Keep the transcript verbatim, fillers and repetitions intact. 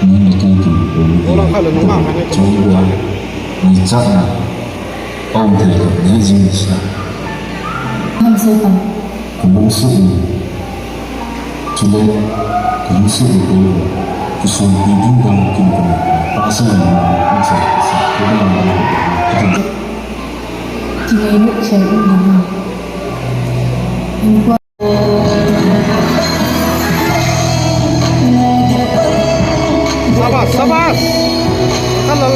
Ni ni kai ki ko ni. Orang kalau nungah, mana tu? Chong dua. Ni chak na. Om thei ko ni jing sa. Ham so tam. Ko bung su ni. Chule ko bung su ni ko. Ko sun ni ding dang kin ko ni. Pa sa ni. Pa sa. Ko bung ni. Ki ni ni chen ni. Sabas, sabas. Hello.